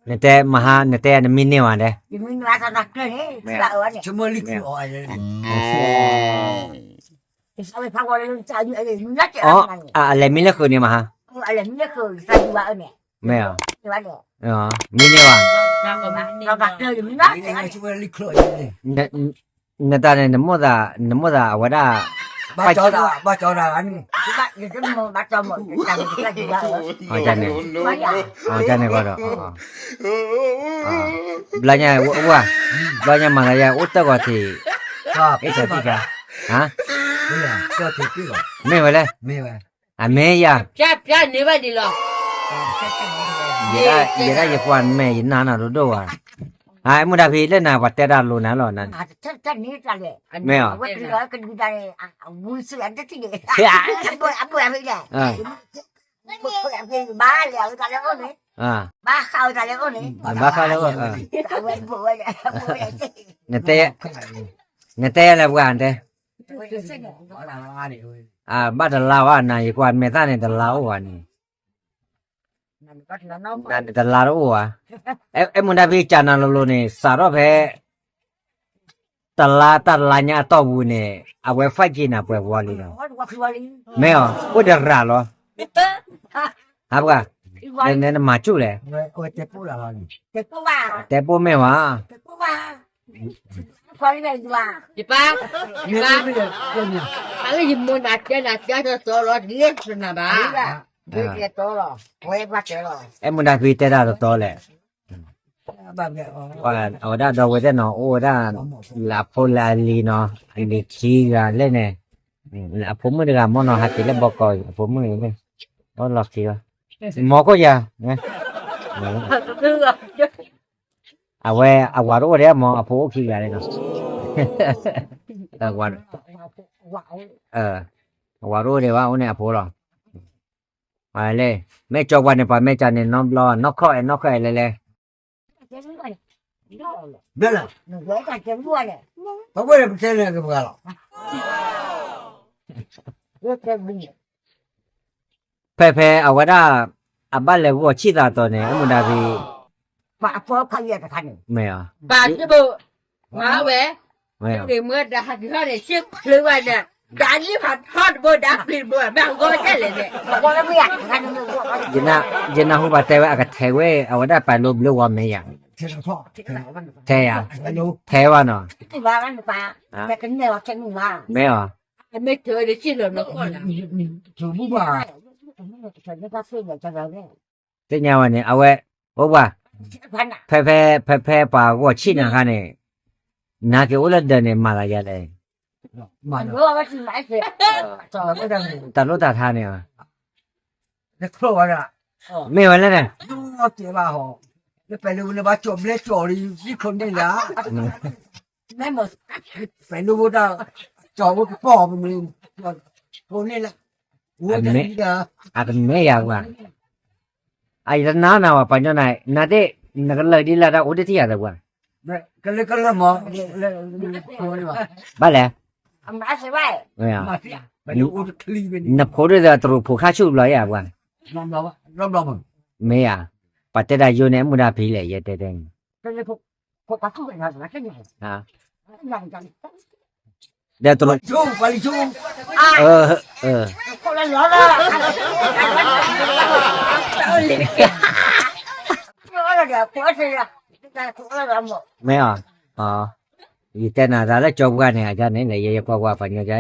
နတဲမဟါ နတဲနမံန့ၢ်ဝဲဒဲး, အလဲၤမံလၢဃုာ်န့ၣ်မဟါ, မ့ၢ်, မံန့ၢ်ဝဲ, နတၢ်န့ၣ် နမိၣ်သးအဝဲဒၣ်, ဘၣ်ကၠီ, ဘၣ်ကၠီ, န့ၣ်ကီးဒီး, ဘျီညါ, ဘျီညါမၤသးယၤ အိၣ်တၢ်ဂီၤထံး, အ့ၣ်ဆၢထံၣ်ခါ, မ့ၢ်ဝဲလဲၣ်, အမ့ၢ်ယၤ, ယဲဒၣ်ယကွၢ်မဲာ်ယနၢ်နၤဒိၣ်ဒိၣ်ဝဲ, အမူဒါဖံးလၢနၤ ပှၤတဲတၢ်လိၤနၤလီၤ, မ့ၢ်အီၤ, ဘၣ်ဃးလၢ, နတဲယၤလၢပှၤတဲ, ဘၣ်တလါဝဲ နၤယကွၢ်မဲာ်သၣ်န့ၣ် တလါအိၣ်ဝဲန့ၣ်, နၤန့ၣ်တလါတအိၣ်ဝဲ, အဲမူဒါဖံးကၢ်နၤလိၤလိၤန့ၣ် စးထီၣ်ဖဲ တလါတၢ်တလါညါအတီၢ်ပူၤန့ၣ် အဝဲ five G နၤပှဲၤဝီလံလီၤ, မ့ၢ်အီၤ အိၣ်ဒီးရၤလီၤ, ဟါပှၤ, နမၤဆူၣ်လဲၣ်, တဲပိၢ်မ့ၢ်ဝဲ, ယပၢ်, ယပၢ်, အလၢယမိၢ်နၤတဲနၤတဲတတီလီၤ တဂ့ၤတနၤဘၣ်, အဲမူဒါဖံးတဲတၢ်တတီလဲၣ်, အဝဲဒၣ်ဒီပုၢ်ဝဲၢ်သ့ၣ်နီၤ အိၣ်ဝဲဒၣ် လၢအဖိလၢအလံၤနီၤ အလံၤခံဂၤလဲၣ်န့ၣ်, လၢအဖိမုၣ်တဂၤမ့ၢ်နီၤ ဟးက့ၤလၢဘီကီး အဖိမုၣ်န့ၣ်, အိၣ်လီၤခံဂၤ, မ်ခိၣ်ယၤ, အဝဲအဝၤတအိၣ်ဒံးမ့ၢ် အဖိအိၣ်ခံဂၤန့ၣ်နီၤ, အဝၤတအိၣ်ဒံးဘၣ် အိၣ်န့ၣ်အဖိလီၤ, လဲၣ်, မ့ၢ်ကၠီပှၤန့ၣ် ပှၤမ့ၢ်ကၢ်န့ၣ် နီတဘျီ နီၢ်ခီၣ်အဲၣ် နီၢ်ခီၣ်အဲၣ်လဲၣ်လဲၣ် ပဝဲပတဲလၢကပှၤလီၤ, ဖဲဖဲအဝဲဒၣ် အဘၣ်လဲၤဂီၢ်ဆံၣ်သးတီၤန့ၣ် အမူဒါဖံး, မ့ၢ်, ပာ်တဘိ, မၤဝဲ, မ့ၢ်မ့ၢ်ဒၣ်ဟးက့ၤထီၣ်န့ၣ် ရှ့ချ့ဝဲဒၣ်, ဒၣ်လံဖးထီတဘိ ဒၣ်ပျံၤတဘိ မ့ၢ်အဂီၢ်ဒ်လဲၣ်န့ၣ်, ယနၢ်ဟူဘၣ်တဲဝဲ အကထဲးဝဲ အဝဲဒၣ်ပာ်လိဘျၢဝီမ့ၢ်ယၤ, ထဲယၤ, ထဲဘၣ်နီၤ, မ့ၢ်အီၤ, သ့ၣ်ညါဝဲန့ၣ် အဝဲ, အိၣ်ပှၤ, ဖဲဖဲ, ဖဲဖဲပှၤဂီၢ်ဆံၣ်နၤခါန့ၣ်, နၤက့ၤအိၣ်လၢဒၢးန့ၣ် မၤသးယၤလဲၣ်, တၢ်လိၣ်တၢ်ထါန့ၣ်, မ့ၢ်ဝဲလဲၣ်န့ၣ်, အတမ့ၢ်ယၤပှၤ, အတမ့ၢ်ယၤပှၤ, အံၤတနာ်နၤဝဲပှၤညီနၤ, နသ့ၣ်, နကလၢာ်ဒ်လဲၣ်တၢ်အိၣ်တထံၣ်ယၤသပှၢ်, ဘၣ်လဲၣ်, နဖိဒ်သိးတရူးဖိခါဆူၣ်ဘျီယၤပှၤ, မ့ၢ်ဧါ, ပှၤတဲတၢ်ယိန့ၣ် အမူဒါဖံးလဲၣ် ယတဲတဲန့ၣ် ဒီးတလိၣ်, မ့ၢ်အီၤ, ယတဲနၤသးလၢကၠီပှၢ်န့ၣ် အကါန့ၣ် ယဲယကွၢ်ကွၢ်ပှၤညီကါ,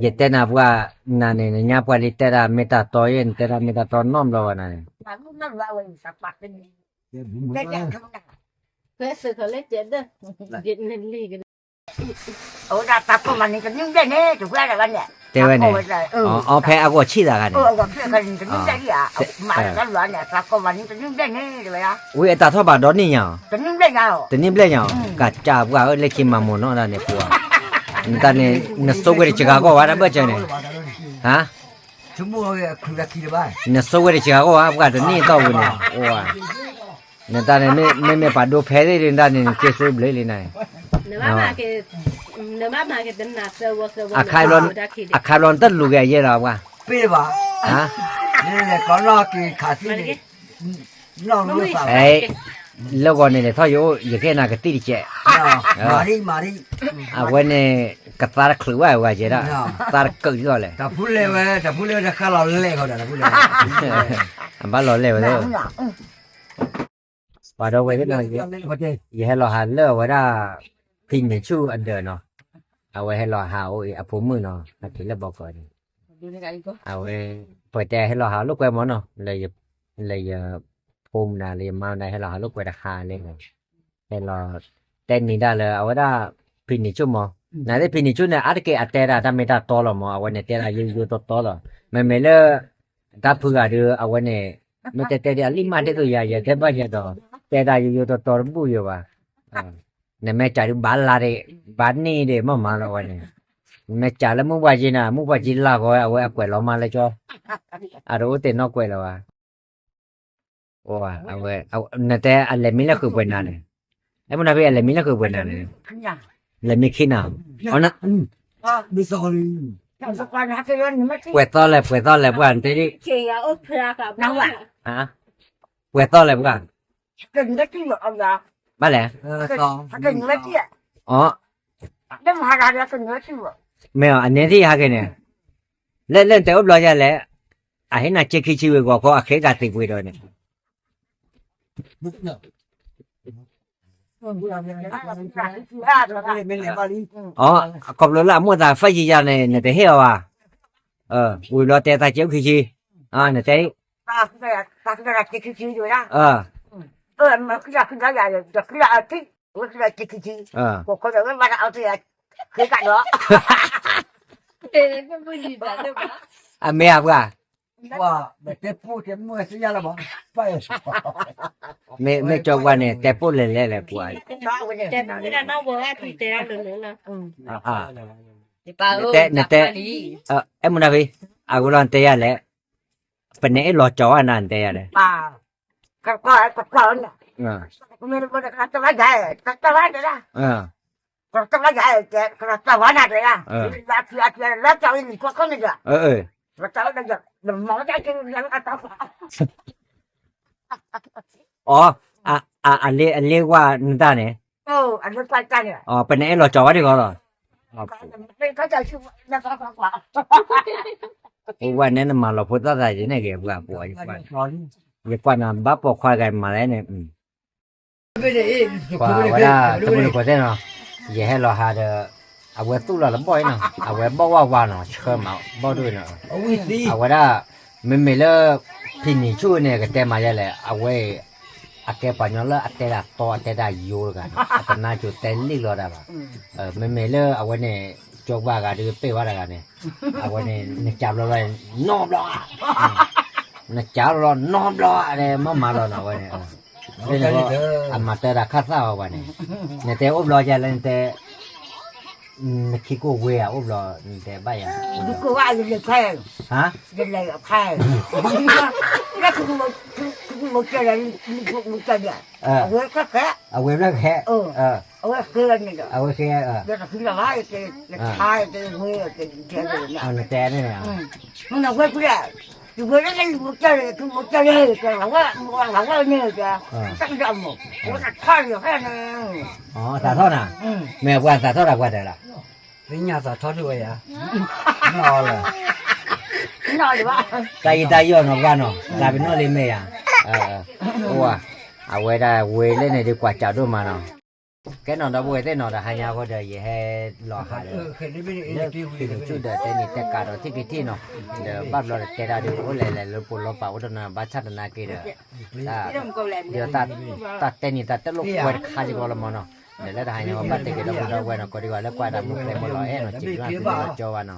ယတဲနၤပှၤ, နၤန့ၣ် နညါပှၤလံတဲဒၣ်မ့ၢ်တၢ်တီယဲၢ် နတဲဒၣ်မ့ၢ်တၢ်တီယဲၢ် နတဲဒၣ်မ့ၢ်တၢ်တီနီတဘျီဘၣ်နၤန့ၣ်, အဝဲဒၣ်တၢ်ကိးမးန့ၣ် တနံၤဘျဲၣ်န့ၣ် တဝဲဒၣ်ဘၣ်န့ၣ်, တဲဝဲန့ၣ်, အဖဲအဂီၢ်ဆံၣ်သးဂၤန့ၣ်, တနံၤဘျဲၣ်န့ၣ်, မၤတၢ်လီၤန့ၣ် တၢ်ကိးမးန့ၣ် တနံၤဘျဲၣ်န့ၣ် တဝဲဒၣ်, ဝံၤအတၢ်ထီၣ်ဘၣ်ဒီနံၣ်ညါ, တနံၤဘျဲၣ်ညါ, တနံၤဘျဲၣ်ညါ, ကစၢ်ပှၤဧၢ လၢခံမၤမိၢ်နီၢ်ဒၣ်န့ၣ်ပှၤ, နတၢ်န့ၣ် နစိဝဲတစှၤကီၢ်ဝဲတၢ်ဘၢၣ်စၢၤန့ၣ်, ဟါ နစိဝဲတစှၤကီၢ်ဝဲ ပှၤတနံၣ်အတီၢ်ပူၤန့ၣ်, နတၢ်န့ၣ် မ့မ့ၢ်ပှၤဒိဖဲသ့ၣ်ဒၣ်န့ၣ် နက့ၤစိဘျုးလံနၤ, အခါဘျီနတလူၤက့ၤအယဲၢ်လီၤပှၢ်, ပ့ၢ်ဘၣ်, လၢဂီၤန့ၣ်လဲၤထီၣ်ယအိၣ် ယကဲနၤကသံၣ်တကဲး, အဝဲန့ၣ် ကသါတချုးဘၣ်ဝဲကဲဒၣ်, သါတကၢးဒ်သိးလဲၣ်, အဘၣ်လီၤလဲၣ်ဝဲ, ပှၤဒီဝဲၢ် ယဟဲလီၤဟးလၢအဝဲဒၣ် ဖံနံၤဆူၣ်အဒၢးနီၤ, အဝဲဟဲလီၤဟးအိၣ်အံၤ အဖိမုၣ်နီၤ ဟဲက့ၤလၢဘီကီးန့ၣ်, အဝဲ ပှၤတဲဟဲလီၤဟးလိာ်ကွဲမၢ်နီၤ, လၢယဖိမနၤ လၢယမါမနၤ ဟဲလီၤဟးလိာ်ကွဲတဟါလၢ ဟဲလီၤ တဲနံၤဒၣ်လၢအဝဲဒၣ် ဖံနံၤဆူၣ်မၢ်, နသ့ၣ်ဖံနံၤဆူၣ်န့ၣ် အါတက့ၢ်အတဲဒၣ်တၢ်မ့ၢ်တၢ်တီလီၤမၢ်, အဝဲန့ၣ်တဲဒၣ်ယိယိတီတီလီၤ, မ့မ့ၢ်လၢ တၢ်ဖုဂၤဒုး အဝဲန့ၣ် မ့ၢ်တဲတဲဒ်အလံၣ်မးဒ်သိးယၤ ယတဲဘၣ်ယဲဒီး တဲဒၣ်ယိယိတီတီတဘူၣ်ယိာ်ဘၣ်, နမဲာ်စးဒုးဘၣ်လါဒံး ဘၣ်န့ၢ်ဒံးမ့ၢ်မၤလီၤဝဲန့ၣ်, နမဲာ်စးလၢမုၢ်ပှၢ်က့နၤ မုၢ်ပှၢ်က့လါဂီၤ အဝဲအကွဲးလီၤမၢ်လၢကၠီ, အတအိၣ်တ့ၢ်နီၣ်ကွဲးလၢၤဘၣ်, အဝဲ နတဲအလဲၤမံလၢဃုာ်ပှဲၤနၤန့ၣ်, အဲၣ်မနၤဖဲအလဲၤမံလၢဃုာ်ပှဲၤနၤန့ၣ်, လဲၤမံခံနၤ, ပှဲၤသီလဲၣ် ပှဲၤသီလဲၣ်ပှၢ်, ပှဲၤသီလဲၣ်ပှၢ်, ဘၣ်လဲၣ်, မ့ၢ်အီၤ အနဲသ့ၣ်ဟးက့ၤန့ၣ်, လၢလၢနတဲအိၣ်ဘျီယၤလဲၣ်, အဟ့ၣ်နၤက့ခံဆံဝံၤ ဂီၤခီအဃ့ကၤသံးပှ့ၤဒီးန့ၣ် အီၤ ခီဖျိလၢအမိၢ်သးဖးယံၤယၤန့ၣ် နတဟ့ၣ်အီၤဘၣ်, ဝံၤဘျီတဲသးက့အိၣ်ခံဆံ, နတဲ, အမ့ၢ်ဧါပှၢ်, မ့ၢ်ကၠီပှၢ်န့ၣ် တဲပိၢ်လဲၤလဲၤလဲၤပှၢ်, နတဲ, အဲၣ်မနၤဖဲ, အဝဲလီၤနတဲယၤလဲၣ်, ပန့ၣ်အ့ၣ်လီၤကၠီဝဲနၤ နတဲယၤလဲၣ် အီၤ, အလ့ဝၢ်နတၢ်န့ၣ်, အီၤ ပန့ၣ်အဲၣ်လီၤကၠီဝဲဒၣ်ဂီၤလီၤ, အိၣ်ဝဲန့ၣ်နမၤလီၤဖိသၣ်သးယန့ၣ်ဂ့ၤပှၤပှၤ, ယကွၢ်နၤဘၣ်ပိာ်ခွါဂၤမၤလဲၣ်န့ၣ် ပှၤဝဲဒၣ်တမုၢ်တကိးသ့ၣ်နီၤ, ယဟဲလီၤဟးဒီး, အဝဲသူၣ်လီၤတဘီၣ်အံၤနီၤ, အဝဲဘီၣ်ဝါဝါနီၤ, ဆှၢမးဘီၣ်ဒိၣ်နီၤ, အဝဲဒၣ်, မ့မ့ၢ်လၢ, ဖံနံၤဆူၣ်န့ၣ် ကတဲမၤယဲလဲၣ်, အဝဲအံၤ, အကဲပှၤကညီလၢအတဲဒၣ်တီအတဲဒၣ်ယိတဂၤန့ၣ် အတနါကိၤတဲလံလီၤဒၣ်ဘၣ်, မ့မ့ၢ်လၢအဝဲန့ၣ်, ကၠီပှၢ်ဂၤဒုးပ့ၢ်ဝဲတဂၤန့ၣ်, အဝဲန့ၣ် နကးဘျီဘျီ, နီဘျီဧါ နကးလီၤနီဘျီဧါ မ့ၢ်မၤလီၤနီၤဝဲန့ၣ်, လၢန့ၣ်, အမၤတၢ်တၢ်ခၣ်သၣ်ဝဲပှၤန့ၣ်, နတဲအိၣ်ဘျီယၤလၢနတဲ, နခံကိၣ်ဝ့ဧါ အိၣ်ဘျီ, နတဲဘၣ်ယၤ, အဝဲဘျၢၣ်ခဲ, အဝဲဃ့, နတဲန့ၣ်, သးထီၣ်နၤ, မ့ၢ်ပှၤသးထီၣ်နၤ, သ့ၣ်ညါသးထီၣ်ဒ်ဝဲယၤ, တၢ်အံၤတၢ်ယီၢ်နီၤပှၢ်နီၤ သးပ့ၤနီၣ်လံမ့ၢ်ယၤ, အဝဲဒၣ်ဝ့လၢန့ၣ်ဒုးကွၢ်စးဒိၣ်မးနီၤ, ကဲနီၤဒီပုၢ်ဝဲၢ်သ့ၣ်နီၤ တဟါညါအဃိဒီး ယဟဲလီၤဟးဒီး, လၢဖံနံၤဆူၣ်ဒီးတဲနံၤတဲကးဒီးထံၣ်က့ၤထံၣ်နီၤ, ဒီးဘၣ်ဘျီဒီးတဲဒၣ်ဒုး အိၣ်လဲၤလဲၤလၢပှိၤလီၤပာ်အိၣ်တနီၤ ဘၣ်ဆၣ်သနာ်က့ဒီး ဒီးတၢ်တဲနံၤတၢ်တဲလိာ်ကွဲတခါစ့ၢ်ကီးလီၤမးနီၤ, ဒီးလၢတဟါညါအဃိဘၣ်တဲက့ၤဒီပုၢ်ဒီဝဲၢ်နီၤ ကိးဒံကွာ်လၢကွၢ်တၢ်မူဖျဲးမူလီၤအဲၣ်နီၤ စံးဘျုးသုဒီးကၠီဘၣ်နီ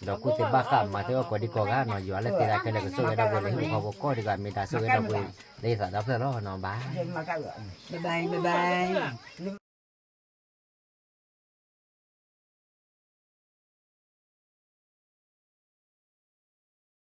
ၤ, ဒီးကူၣ်သ့ဘၣ်ဃးမၤသ့အီၣ်ကိးဒံကိးဂၤနီၤ ယွၤလၢသ့တၢ်ခဲလၢာ်ကဆိၣ်ဂ့ၤဒီပုၢ်ဝဲၢ်လၢဟံၣ်ဖိဃီဖိကိးဒံကွာ် မ့ၢ်တၢ်ဆိၣ်ဂ့ၤဒီပုၢ်ဝဲၢ်လၢယသးဒီဖျၢၣ်လီၤနီၤ bye bye.